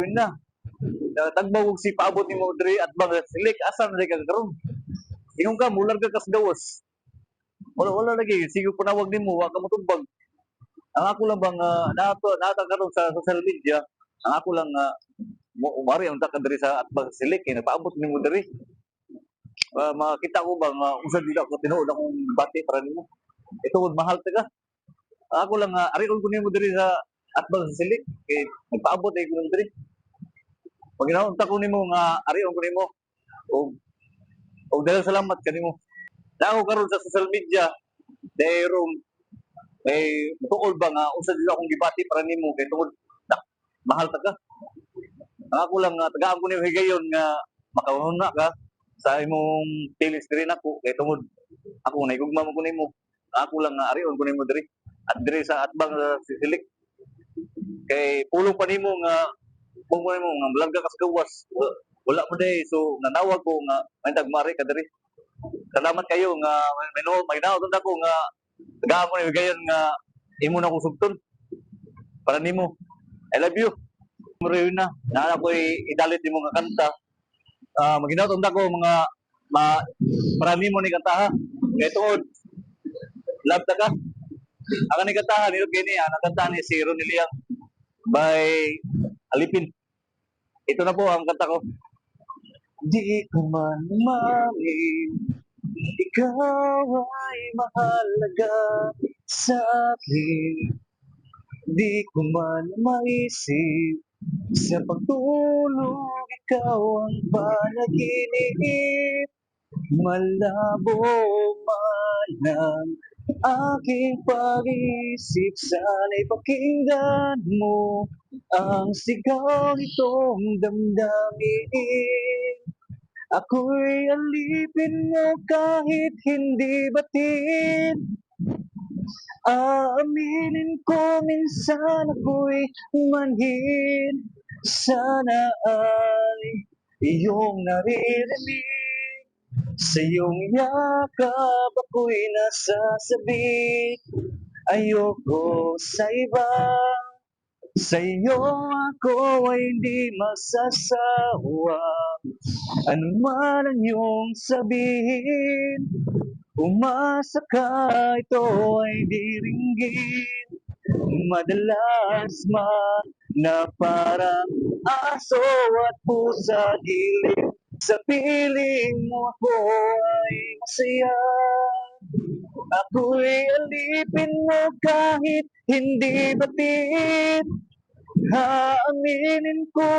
Rowena. Tagbaw og si paabot nimo diri at bang silik, asa na ka karon? Ingon ka mularga ka sa gawas. Wala, wala lagi, sige panawag nimo, wa ka motubag. Ang ako lang bang nato nata karon sa social media, ang ako lang mo umari ang ka diri sa atbang silik kay nagpaabot nimo diri. Makita ko bang unsa dili ako tinuod akong bati para nimo. Ito mahal ta ka. Ang ako lang arion ko nimo diri sa atbang sa silik kay nagpaabot ay ko nimo diri. Pag ko nimo nga arion ko nimo og daghang salamat kanimo. Na ako karon sa social media dahil kay tuol ba nga unsa dili akong gibati para nimo kay tungod na, mahal ta ka. Ang ako lang nga tagaan ko nimo higayon nga makahuna ka sa imong feelings diri nako kay tungod ako naigugma mo ko nimo. Ang ako lang nga arion ko nimo diri at diri sa atbang sa Silik kay pulong pa nimo nga kung mo nimo nga malarga ka sa gawas, wala, wala mo day, so nanawag ko nga may tagmari ka diri. Salamat kayo nga may no may naot ako nga tagaan ko nimo higayon nga imo na akong sugton para nimo. I love you, Rowena. Na ako idalit nimo nga kanta. Maginaot unta ko mga ma para nimo ni kantaha kay tungod love ta ka. Ang ni kantaha nilo kini ang kanta ni si Ronnie Liang by Alipin. Ito na po ang kanta ko. Di ko man umamin, ikaw ay mahalaga sa akin. Di ko man maisip, sa pagtulog ikaw ang panaginip. Malabo man ang aking pag-isip, sana'y pakinggan mo ang sigaw nitong damdamin. Ako'y alipin mo kahit hindi batid. Aaminin ko minsan ako'y manhid. Sana ay iyong naririnig. Sa iyong yakap ako'y nasasabik. Ayoko sa iba. Sa iyo ako ay hindi masasawa. Ano man ang iyong sabihin, umasa ka, ito ay diringgin. Madalas man na parang aso at pusa giliw, sa piling mo ako ay masaya. Ako'y alipin mo kahit hindi batid. Aaminin ko